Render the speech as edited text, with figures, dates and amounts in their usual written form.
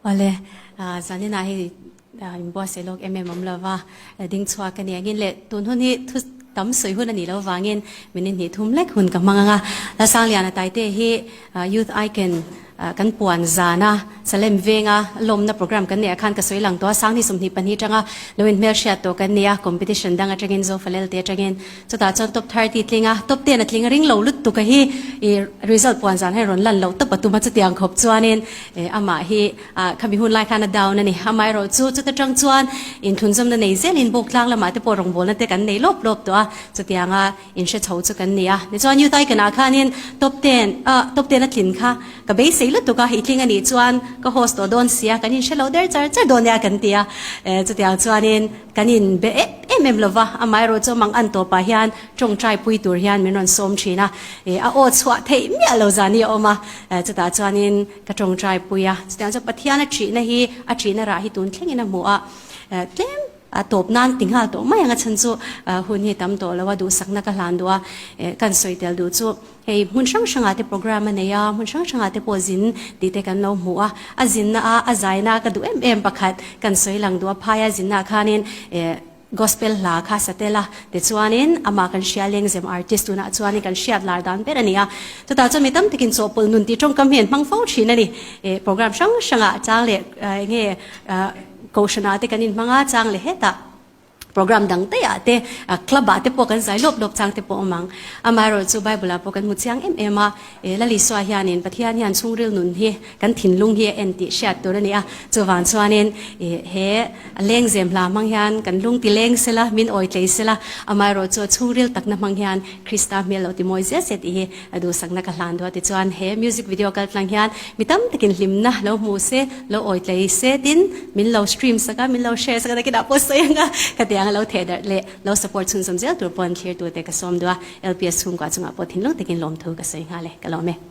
Awle, zaninah hei inbuatsaih lawk em em awm lova ding chhuak a ni angin leh tun hun hi thu tam sawi hun a nih loh vangin minute hnih thum lek hun ka hmang ang a. Lalsangliana Taite hi Youth Icon kan puan zana Salem venga lawmna program kan neih ah khan ka sawi lang tawh a, Sangni 22 atanga lo inhmelhriat tawh kan ni a, competition dang atangin Zofalel te atangin Chutah chuan top 30 tling a, top 10 a tling a ring lo lutuk a hi i result puan zan hi rawn lan loh tawp a tum a, chutiang khawp chuanin amah hi khami hun lai khan a down a ni. Amaherawh chu chuta tang chuan inthlunzawmna nei zelin bawk tlang lamah te pawh rawngbawlna te kan nei lawp lawp tawh a, chutianga inhre chho chu kan ni a. Tichuan Youth Icon ah khanin top 10 ah top 10 a tlin kha ka beisei lutuk a, i tling a nih chuan ka host tawh dawn sia, kan inhre lo der char char dawn nia kan ti a, chutiang chuanin Kan in be em em em lova, amaherawh chu mang an tawpah hian tawngtai pui tur hian min rawn sawm thin a, a aw chhuah theih miah lo zan hi a awm a, chutah chuanin ka tawngtai pui a, chutiang chuan Pathian a thihna hi a thihna rah hi tun thlengin a hmu a, tlem a tawp nan ti nghal tawh mai ang a chhan chu hun hi tam tawh lo a, duhsakna ka hlan duh a, kan sawi tel duh chu. Hei hmun hrang hrangah te program a nei a, hmun hrang hrangah te pawh zin tih te kan lo hmu a, a zinna a a zaina ka duh em em pakhat kan sawi lang duh a, phaia zinna ah khanin eh gospel hla kha sa tel a, tichuanin amah kan hria lengzem artist tunah chuanin kan hriat lar dan ber a ni a, chutah chuan mi tam takin chawhpawlh nun tih tawngkam hi an hmang fo thin a ni, eh program hrang hrangah chang leh enge kohhranah te kan inhmang a, chang leh hetah. Program dang te ah te, club ah te pawh kan zai lawp lawp chang te pawh awm ang. Amaherawh chu Bible ah pawh kan hmu chiang em em a, Lal Isua hianin Pathian hian chhungril nun hi kan thinlung hi a en tih hriat tur a ni a. Chuvang chuanin he lengzem hla hmang hian kan lung ti leng sela, min awi tlei sela, amaherawh chu a chhungril takna hmang hian Krista hmel lo ti mawi zia se tih hi a duhsakna ka hlan duh a. Tichuan he music video kal tlang hian mi tam takin hlimna lo hmu se, lo awi tlei se tin min lo stream sak a, min lo share sak a, nakinah pawh sawi ang a, khatiang a lo theh darh leh lo support chhunzawm zel tur pawh an thlir tute ka sawm duh a, LPS chhungkua chungah pawh thinlung takin lawmthu ka sawi nghal e, ka lawm e.